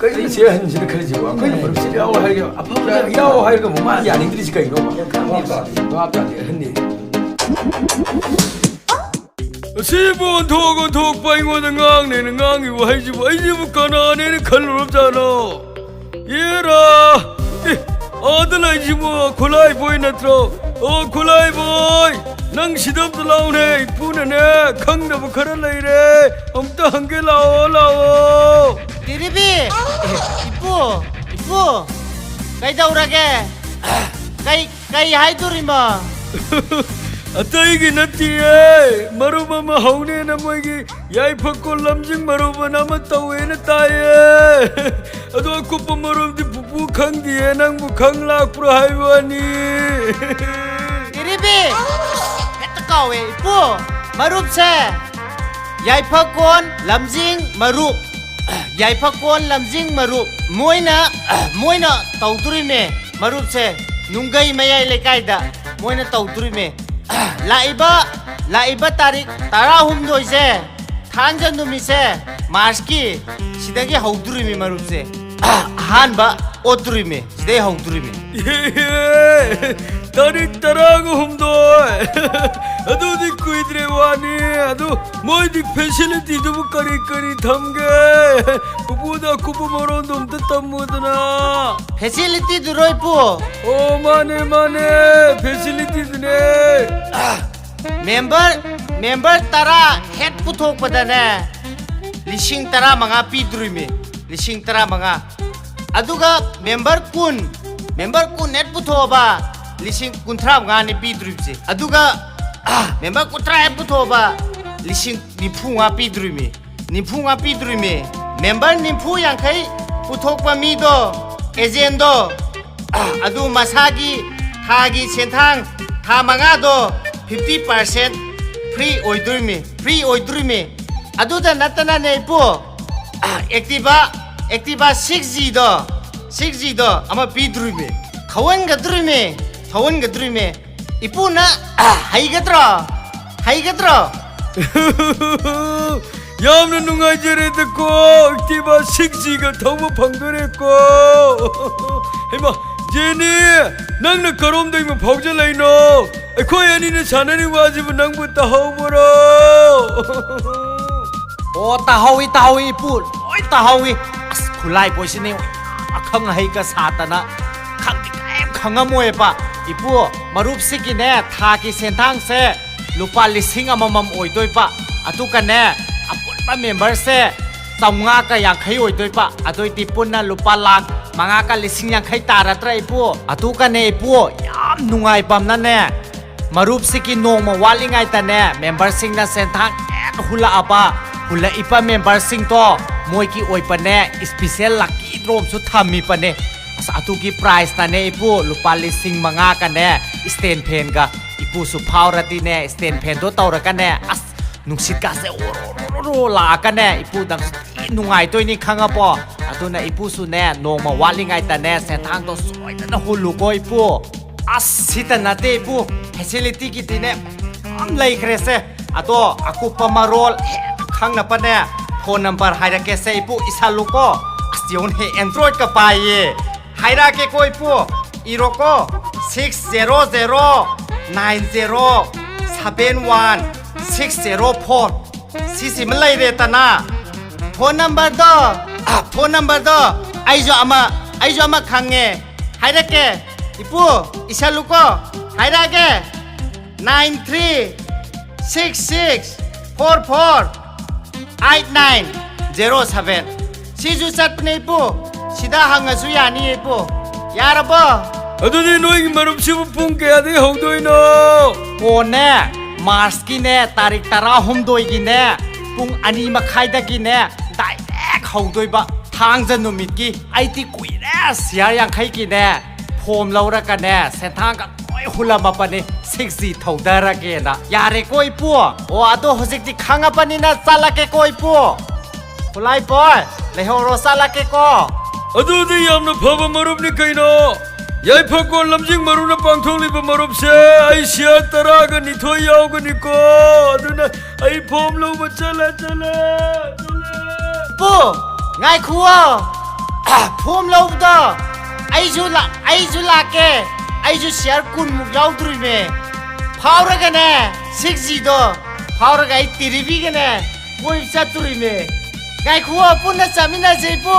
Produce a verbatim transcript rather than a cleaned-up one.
ꯀꯩꯅꯣ ꯆꯦ ꯑꯍꯟꯁꯤꯅ ꯈꯜꯂꯤꯁꯤꯕꯣ? ꯑꯩꯈꯣꯏꯅ ꯃꯔꯨꯞꯁꯤꯗ ꯌꯥꯎ ꯍꯥꯏꯔꯒ, ꯑꯐꯕꯗ ꯌꯥꯎ ꯍꯥꯏꯔꯒ ꯑꯃꯨꯛ ꯃꯥꯅ ꯌꯥꯅꯤꯡꯗ꯭ꯔꯤꯁꯤ ꯀꯩꯅꯣꯕ? ꯚꯥꯞ ꯇꯥꯗꯦ, ꯚꯥꯞ ꯇꯥꯗꯦ ꯑꯍꯟꯗꯤ꯫ ꯑꯁꯤꯕꯨ ꯑꯣꯟꯊꯣꯛ ꯑꯣꯟꯊꯣꯛꯄ ꯑꯩꯉꯣꯟꯗ ꯉꯥꯡꯅꯦꯅ ꯉꯥꯡꯉꯤ ꯋꯥꯍꯩꯁꯤꯕꯨ ꯑꯩꯁꯤꯕꯨ ꯀꯅꯥꯅꯦꯅ ꯈꯜꯂꯨꯔꯕꯖꯥꯠꯅꯣ? ꯑꯦꯔꯥ! ꯑꯦ, ꯑꯥꯗ ꯂꯩꯁꯤꯕꯨ ꯈꯨꯂꯥꯏꯕꯣꯏ ꯅꯠꯇ꯭ꯔꯣ? ꯑꯣ, ꯈꯨꯂꯥꯏꯕꯣꯏ! ꯅꯪ ꯁꯤꯗ ꯑꯝꯇ ꯂꯥꯎꯅꯦ, ꯏꯄꯨꯅꯅꯦ ꯈꯪꯗꯕ ꯈꯔ ꯂꯩꯔꯦ, ꯑꯝꯇ ꯍꯪꯒꯦ, ꯂꯥꯛꯑꯣ, ꯂꯥꯛꯑꯣ꯫ ꯇꯤꯔꯤꯕꯤ! ꯑꯦ, ꯏꯄꯨ! ꯏꯄꯨ! ꯀꯩꯗꯧꯔꯒꯦ? ꯀꯩ, ꯀꯩ ꯍꯥꯏꯗꯣꯔꯤꯃꯣ? ꯑꯇꯩꯒꯤ ꯅꯠꯇꯤꯌꯦ, ꯃꯔꯨꯞ ꯑꯃ ꯍꯧꯅꯦꯅ ꯃꯣꯏꯒꯤ ꯌꯥꯏꯐꯀꯣꯜ ꯂꯝꯖꯤꯡ ꯃꯔꯨꯞ ꯑꯅ ꯑꯃ ꯇꯧꯋꯦꯅ ꯇꯥꯏꯌꯦ꯫ ꯑꯗꯣ ꯑꯀꯨꯞꯄ ꯃꯔꯣꯜꯗꯤ ꯄꯨꯄꯨ ꯈꯪꯗꯤꯌꯦ, ꯅꯪꯕꯨ ꯈꯪ ꯂꯥꯛꯄ꯭ꯔꯣ ꯍꯥꯏꯕ ꯋꯥꯅꯤ꯫ ꯇꯤꯔꯤꯕꯤ! ꯍꯦꯛꯇ ꯀꯥꯎꯋꯦ, ꯏꯄꯨ! ꯃꯔꯨꯞꯁꯦ ꯌꯥꯏꯐꯀꯣꯟ ꯂꯝꯖꯤꯡ ꯃꯔꯨꯞ, ꯌꯥꯏꯐꯀꯣꯟ ꯂꯝꯖꯤꯡ ꯃꯔꯨꯞ, ꯃꯣꯏꯅ, ꯃꯣꯏꯅ ꯇꯧꯗꯣꯔꯤꯃꯦ ꯃꯔꯨꯞꯁꯦ, ꯅꯨꯡꯒꯩ ꯃꯌꯥꯏ ꯂꯩꯀꯥꯏꯗ ꯃꯣꯏꯅ ꯇꯧꯗꯣꯔꯤꯃꯦ꯫ ꯂꯥꯛꯏꯕ, ꯂꯥꯛꯏꯕ ꯇꯥꯔꯤꯛ ꯇꯔꯥꯍꯨꯝꯗꯣꯏꯁꯦ, ꯊꯥꯡꯖ ꯅꯨꯃꯤꯠꯁꯦ, ꯃꯥꯔꯁꯀꯤ, ꯁꯤꯗꯒꯤ ꯍꯧꯗꯣꯔꯤꯃꯤ ꯃꯔꯨꯞꯁꯦ꯫ ꯑꯍꯥꯟꯕ ꯑꯣꯠꯇꯣꯔꯤꯃꯤ, ꯁꯤꯗꯩ ꯍꯧꯗꯣꯔꯤꯃꯤ꯫ ꯇꯥꯔꯤꯛ ꯇꯔꯥꯒ ꯍꯨꯝꯗꯣꯏ꯫ ꯑꯗꯨꯗꯤ ꯀꯨꯏꯗ꯭ꯔꯦ ꯋꯥꯅꯤ꯫ ꯑꯗꯨ ꯃꯣꯏꯗꯤ ꯐꯦꯁꯤꯂꯤꯇꯤꯗꯨꯕꯨ ꯀꯔꯤ ꯀꯔꯤ ꯊꯝꯒꯦ? ꯄꯨꯄꯨꯗ ꯑꯀꯨꯞꯄ ꯃꯔꯣꯟꯗꯣ ꯑꯝꯇ ꯇꯝꯃꯨꯗꯅ꯫ ꯐꯦꯁꯤꯂꯤꯇꯤꯗꯨꯔꯣ, ꯏꯄꯨ? ꯑꯣ, ꯃꯥꯅꯦ, ꯃꯥꯅꯦ, ꯐꯦꯁꯤꯂꯤꯇꯤꯗꯨꯅꯦ꯫ ꯃꯦꯝꯕꯔ, ꯃꯦꯝꯕꯔ ꯇꯔꯥ ꯍꯦꯛ ꯄꯨꯊꯣꯛꯄꯗꯅꯦ, ꯂꯤꯁꯤꯡ ꯇꯔꯥꯃꯉꯥ ꯄꯤꯗꯣꯔꯤꯃꯤ, ꯂꯤꯁꯤꯡ ꯇꯔꯥꯃꯉꯥ꯫ ꯑꯗꯨꯒ ꯃꯦꯝꯕꯔ ꯀꯨꯟ, ꯃꯦꯝꯕꯔ ꯀꯨꯟ ꯍꯦꯛ ꯄꯨꯊꯣꯛꯑꯕ, ꯂꯤꯁꯤꯡ ꯀꯨꯟꯊ꯭ꯔꯥ ꯃꯉꯥꯅꯤ ꯄꯤꯗꯣꯔꯤꯕꯁꯦ꯫ ꯑꯗꯨꯒ, ꯑꯥ, ꯃꯦꯝꯕꯔ ꯀꯨꯟꯊ꯭ꯔꯥ ꯍꯦꯛ ꯄꯨꯊꯣꯛꯑꯕ, ꯂꯤꯁꯤꯡ ꯅꯤꯐꯨ ꯃꯉꯥ ꯄꯤꯗꯣꯔꯤꯃꯤ, ꯅꯤꯐꯨ ꯃꯉꯥ ꯄꯤꯗꯣꯔꯤꯃꯤ꯫ ꯃꯦꯝꯕꯔ ꯅꯤꯐꯨ ꯌꯥꯡꯈꯩ ꯄꯨꯊꯣꯛꯄ ꯃꯤꯗꯣ, ꯑꯦꯖꯦꯟꯗꯣ, ꯑꯗꯨ ꯃꯁꯥꯒꯤ ꯊꯥꯒꯤ ꯁꯦꯟꯊꯥꯡ ꯊꯥ ꯃꯉꯥꯗꯣ fifty percent free ꯑꯣꯏꯗꯣꯔꯤꯃꯤ, free ꯑꯣꯏꯗꯣꯔꯤꯃꯤ꯫ ꯑꯗꯨꯗ ꯅꯠꯇꯅꯅꯦ, ꯏꯄꯨ, Activa, Activa six G ꯗꯣ, six G ꯗꯣ ꯑꯃ ꯄꯤꯗꯣꯔꯤꯃꯤ꯫ ꯊꯧꯍꯟꯒꯗꯣꯔꯤꯃꯤ, ꯊꯧꯍꯟꯒꯗꯣꯔꯤꯃꯤ꯫ ꯏꯄꯨꯅ ꯍꯩꯒꯗ꯭ꯔꯣ? ꯍꯩꯒꯗ꯭ꯔꯣ? ꯌꯥꯝꯅ ꯅꯨꯡꯉꯥꯏꯖꯔꯦꯗꯀꯣ, Activa six G ꯒ ꯊꯧꯕ ꯐꯪꯗꯣꯔꯦꯀꯣ꯫ ꯍꯩꯃꯥ, ꯖꯦꯅꯤ, ꯅꯪꯅ ꯀꯔꯣꯝꯗꯩꯕꯨ ꯐꯥꯎꯖꯜꯂꯛꯏꯅꯣ? ꯑꯩꯈꯣꯏ ꯑꯅꯤꯅ ꯁꯥꯟꯅꯔꯤꯕ ꯋꯥꯁꯤꯕꯨ ꯅꯪꯕꯨ ꯇꯥꯍꯧꯕꯔꯣ? ꯑꯣ, ꯇꯥꯍꯧꯏ, ꯇꯥꯍꯧꯏ, ꯏꯄꯨ, ꯂꯣꯏ ꯇꯥꯍꯧꯏ꯫ ꯑꯁ, ꯈꯨꯂꯥꯏ ꯄꯣꯏꯁꯤꯅꯤ ꯑꯈꯪ ꯑꯍꯩꯒ ꯁꯥꯗꯅ ꯈꯪꯗꯤ ꯀꯔꯤꯝ ꯈꯪꯉꯝꯃꯣꯏꯕ꯫ ꯏꯄꯨ, ꯃꯔꯨꯞꯁꯤꯒꯤꯅꯦ ꯊꯥꯒꯤ ꯁꯦꯟꯊꯥꯡꯁꯦ ꯂꯨꯄꯥ ꯂꯤꯁꯤꯡ ꯑꯃꯃꯝ ꯑꯣꯏꯗꯣꯏꯕ꯫ ꯑꯗꯨꯒꯅꯦ, ꯑꯄꯨꯟꯕ ꯃꯦꯝꯕꯔꯁꯦ ꯆꯥꯝꯃꯉꯥꯒ ꯌꯥꯡꯈꯩ ꯑꯣꯏꯗꯣꯏꯕ꯫ ꯑꯗꯨꯏꯗꯤ ꯄꯨꯟꯅ ꯂꯨꯄꯥ ꯂꯥꯈ ꯃꯉꯥꯒ ꯂꯤꯁꯤꯡ ꯌꯥꯡꯈꯩ ꯇꯥꯔꯗ꯭ꯔꯥ, ꯏꯄꯨ? ꯑꯗꯨꯒꯅꯦ, ꯏꯄꯨ, ꯌꯥꯝ ꯅꯨꯡꯉꯥꯏꯕ ꯑꯃꯅꯅꯦ, ꯃꯔꯨꯞꯁꯤꯒꯤ ꯅꯣꯡꯃ ꯋꯥꯠꯂꯤꯉꯩꯗꯅꯦ, ꯃꯦꯝꯕꯔꯁꯤꯡꯅ ꯁꯦꯟꯊꯥꯡ ꯍꯦꯛ ꯍꯨꯜꯂꯛꯑꯕ, ꯍꯨꯜꯂꯛꯏꯕ ꯃꯦꯝꯕꯔꯁꯤꯡꯗꯣ ꯃꯣꯏꯒꯤ ꯑꯣꯏꯕꯅꯦ, special lucky draw ꯑꯃꯁꯨ ꯊꯝꯃꯤꯕꯅꯦ꯫ ꯑꯁ, ꯑꯗꯨꯒꯤ prize ꯅꯅꯦ, ꯏꯄꯨ, ꯂꯨꯄꯥ ꯂꯤꯁꯤꯡ ꯃꯉꯥꯒꯅꯦ, stand fan ꯒ꯫ ꯏꯄꯨꯁꯨ ꯐꯥꯎꯔꯗꯤꯅꯦ, stand fan ꯗꯣ ꯇꯧꯔꯒꯅꯦ, ꯑꯁ, ꯅꯨꯡꯁꯤꯠꯀꯥꯁꯦ ꯑꯣꯔꯣ ꯑꯣꯔꯣ ꯑꯣꯔꯣ ꯂꯥꯛꯑꯒꯅꯦ, ꯏꯄꯨꯗꯪ ꯅꯨꯡꯉꯥꯏꯗꯣꯏꯅꯤ, ꯈꯪꯉꯕꯣ? ꯑꯗꯨꯅ ꯏꯄꯨꯁꯨꯅꯦ, ꯅꯣꯡꯃ ꯋꯥꯠꯂꯤꯉꯩꯗꯅꯦ, ꯁꯦꯟꯊꯥꯡꯗꯣ ꯁꯣꯏꯗꯅ ꯍꯨꯜꯂꯨꯀꯣ, ꯏꯄꯨ꯫ ꯑꯁ, ꯁꯤꯇ ꯅꯠꯇꯦ, ꯏꯄꯨ, facility ꯒꯤꯗꯤꯅꯦ ꯌꯥꯝ ꯂꯩꯈ꯭ꯔꯦꯁꯦ꯫ ꯑꯗꯣ ꯑꯀꯨꯞꯄ ꯃꯔꯣꯜ ꯍꯦꯟꯅ ꯈꯪꯅꯕꯅꯦ, phone number ꯍꯥꯏꯔꯛꯀꯦꯁꯦ, ꯏꯄꯨ, ꯏꯁꯜꯂꯨꯀꯣ꯫ ꯑꯁ, ꯌꯦꯡꯉꯨꯅꯦ, Android ꯀ ꯄꯥꯏꯌꯦ꯫ ꯍꯥꯏꯔꯛꯑꯒꯦꯀꯣ, ꯏꯄꯨ, ꯏꯔꯣꯀꯣ: six zero zero nine zero seven one six zero four꯫ ꯁꯤꯁꯤꯃ ꯂꯩꯔꯦꯗꯅ꯫ Phone number ꯗꯣ, ꯑ, phone number ꯗꯣ ꯑꯩꯁꯨ ꯑꯃ, ꯑꯩꯁꯨ ꯑꯃ ꯈꯪꯉꯦ꯫ ꯍꯥꯏꯔꯛꯀꯦ, ꯏꯄꯨ, ꯏꯁꯜꯂꯨꯀꯣ꯫ ꯍꯥꯏꯔꯛꯑꯒꯦ: nine three six six four four eight nine zero seven꯫ ꯁꯤꯁꯨ ꯆꯠꯄꯅꯦ, ꯏꯄꯨ꯫ ꯁꯤꯗ ꯍꯪꯉꯁꯨ ꯌꯥꯅꯤ, ꯏꯄꯨ꯫ ꯌꯥꯔꯕꯣ? ꯑꯗꯨꯗꯤ ꯅꯣꯏꯒꯤ ꯃꯔꯨꯞꯁꯤꯕꯨ ꯄꯨꯡ ꯀꯌꯥꯗꯒꯤ ꯍꯧꯗꯣꯏꯅꯣ? ꯀꯣꯟꯅꯦ, March ꯀꯤꯅꯦ, ꯇꯥꯔꯤꯛ ꯇꯔꯥꯍꯨꯝꯗꯣꯏꯒꯤꯅꯦ, ꯄꯨꯡ ꯑꯅꯤ ꯃꯈꯥꯏꯗꯒꯤꯅꯦ, direct ꯍꯧꯗꯣꯏꯕ, ꯊꯥꯡꯖ ꯅꯨꯃꯤꯠꯀꯤ꯫ ꯑꯩꯗꯤ ꯀꯨꯏꯔꯦ share ꯌꯥꯡꯈꯩꯒꯤꯅꯦ form ꯂꯧꯔꯒꯅꯦ, ꯁꯦꯟꯊꯥꯡꯒ ꯂꯣꯏ ꯍꯨꯜꯂꯝꯃꯕꯅꯤ, six G ꯊꯧꯗꯔꯒꯦꯅ꯫ ꯌꯥꯔꯦꯀꯣ, ꯏꯄꯨ? ꯑꯣ, ꯑꯗꯣ ꯍꯧꯖꯤꯛꯇꯤ ꯈꯪꯉꯕꯅꯤꯅ ꯆꯠꯂꯒꯦꯀꯣ, ꯏꯄꯨ? ꯈꯨꯂꯥꯏ ꯕꯣꯏ, ꯂꯩꯍꯧꯔꯣ, ꯆꯠꯂꯒꯦꯀꯣ꯫ ꯑꯗꯨꯗꯤ ꯌꯥꯝꯅ ꯐꯕ ꯃꯔꯨꯞꯅꯤ ꯀꯩꯅꯣ꯫ ꯌꯥꯏꯐꯀꯣ ꯂꯝꯖꯤꯡ ꯃꯔꯨꯅ ꯄꯥꯡꯊꯣꯛꯂꯤꯕ ꯃꯔꯨꯞꯁꯦ, ꯑꯩ ꯁꯤꯌꯥꯔ ꯇꯔꯥꯒ ꯅꯤꯊꯣꯏ ꯌꯥꯎꯒꯅꯤꯀꯣ꯫ ꯑꯗꯨꯅ ꯑꯩ ꯐꯣꯝ ꯂꯧꯕ ꯆꯠꯂꯦ, ꯆꯠꯂꯦ, ꯆꯠꯂꯦ꯫ ꯄꯨ, ꯉꯥꯏꯈꯨꯋꯣ꯫ ꯐꯣꯝ ꯂꯧꯕꯗꯣ ꯑꯩꯁꯨ ꯂꯥ-, ꯑꯩꯁꯨ ꯂꯥꯛꯀꯦ꯫ ꯑꯩꯁꯨ ꯁꯤꯌꯥꯔ ꯀꯨꯟꯃꯨꯛ ꯌꯥꯎꯗꯣꯔꯤꯃꯦ꯫ ꯐꯥꯎꯔꯒꯅꯦ, ꯁꯤꯛꯁ ꯖꯤꯗꯣ ꯐꯥꯎꯔꯒ ꯑꯩ ꯇꯤꯔꯤꯕꯤꯒꯅꯦ ꯀꯣꯏꯕ ꯆꯠꯇꯣꯔꯤꯃꯦ꯫ ꯉꯥꯏꯈꯨꯋꯣ, ꯄꯨꯟꯅ ꯆꯠꯃꯤꯟꯅꯁꯦ, ꯏꯄꯨ꯫